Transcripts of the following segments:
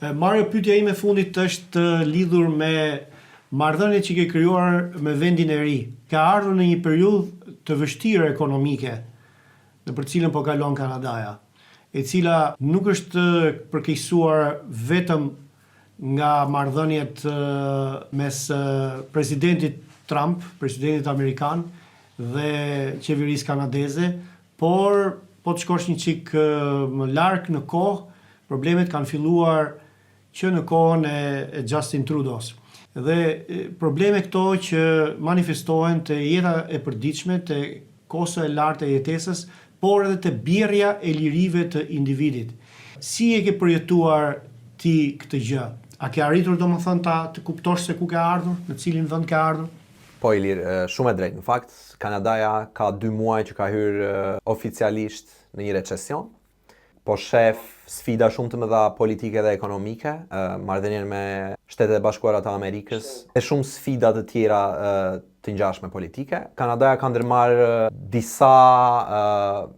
Mario, pyetja ime e fundit është lidhur me marrëdhëniet që ke krijuar me vendin e ri. Ke ardhur në një periudhë të vështirë ekonomike nëpër të cilën po kalon Kanadaja, e cila nuk është përkeqësuar vetëm nga marrëdhëniet mes presidentit Trump, presidentit amerikan dhe qeverisë kanadeze, por po të shkosh një çik më larg në kohë, problemet kanë filluar që në kohën e Justin Trudeau-s. Dhe probleme këto që manifestohen te jeta e përditshme, te kosto e lartë e jetesës, por edhe te bjerrja e lirive të individit. Si e ke përjetuar ti këtë gjë? A ke arritur domethënë ta të kuptosh se ku ke ardhur, në cilin vend ke ardhur? Po Ilir, shumë e drejtë. Në fakt, Kanadaja ka 2 muaj që ka hyrë oficialisht në një recesion. Po shef sfida shumë të mëdha politike dhe ekonomike, marrëdhënien me Shtetet e Bashkuara të Amerikës e shumë sfida të tjera të ngjashme politike. Kanadaja ka ndërmarrë disa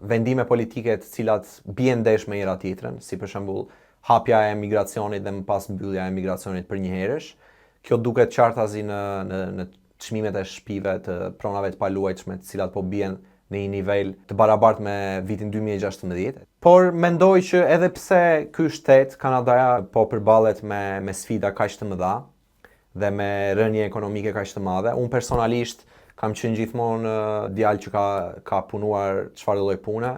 vendime politike të cilat bien ndesh me njëra tjetrën, si për shembull hapja e emigracionit dhe më pas mbyllja e emigracionit përnjëherësh. Kjo duket qartazi në në në çmimet e shtëpive të pronave të paluajtshme, të cilat po bien në një nivel të barabartë me vitin 2016. Por mendoj që edhe pse ky shtet, Kanadaja, po përballet me me sfida kaq të mëdha dhe me rënie ekonomike kaq të madhe, unë personalisht kam qenë gjithmonë djalë që ka ka punuar çfarëdo lloj pune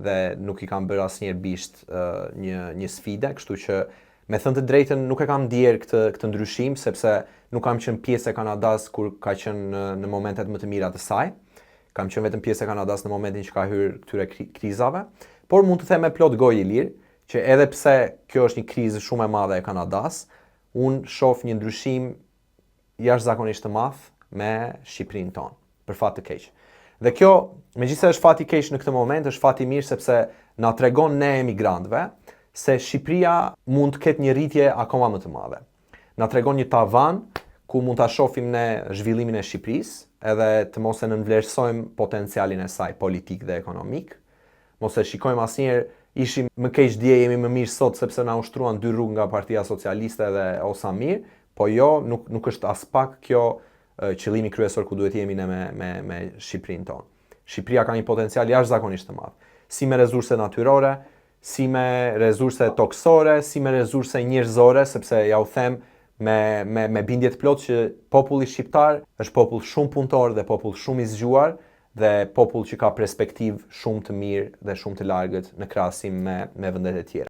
dhe nuk i kam bërë asnjëherë bisht një një sfide, kështu që me thënë të drejtën nuk e kam ndier këtë këtë ndryshim sepse nuk kam qenë pjesë e Kanadas kur ka qenë në, në momentet më të mira të saj. Kam qenë vetëm pjesë e Kanadas në momentin që ka hyrë këtyre krizave, por mund të them me plot gojë Ilir që edhe pse kjo është një krizë shumë e madhe e Kanadas, unë shoh një ndryshim jashtëzakonisht të madh me Shqipërinë tonë, për fat të keq. Dhe kjo, megjithëse është fat i keq në këtë moment, është fat i mirë sepse na tregon ne emigrantëve se Shqipëria mund të ketë një rritje akoma më të madhe. Na tregon një tavan ku mund ta shohim ne zhvillimin e Shqipërisë, edhe të mos e nënvlerësojmë potencialin e saj politik dhe ekonomik. Mos e shikojmë asnjëherë ishim më keq dje, jemi më mirë sot sepse na ushtruan dy rrugë nga Partia Socialiste dhe o sa mirë, po jo, nuk nuk është aspak kjo qëllimi kryesor ku duhet jemi ne me me me Shqipërinë tonë. Shqipëria ka një potencial jashtëzakonisht të madh, si me resurse natyrore, si me resurse tokësore, si me resurse njerëzore, sepse ja u them me me me bindje të plotë që populli shqiptar është popull shumë punëtor dhe popull shumë i zgjuar dhe popull që ka perspektivë shumë të mirë dhe shumë të largët në krahasim me me vendet e tjera.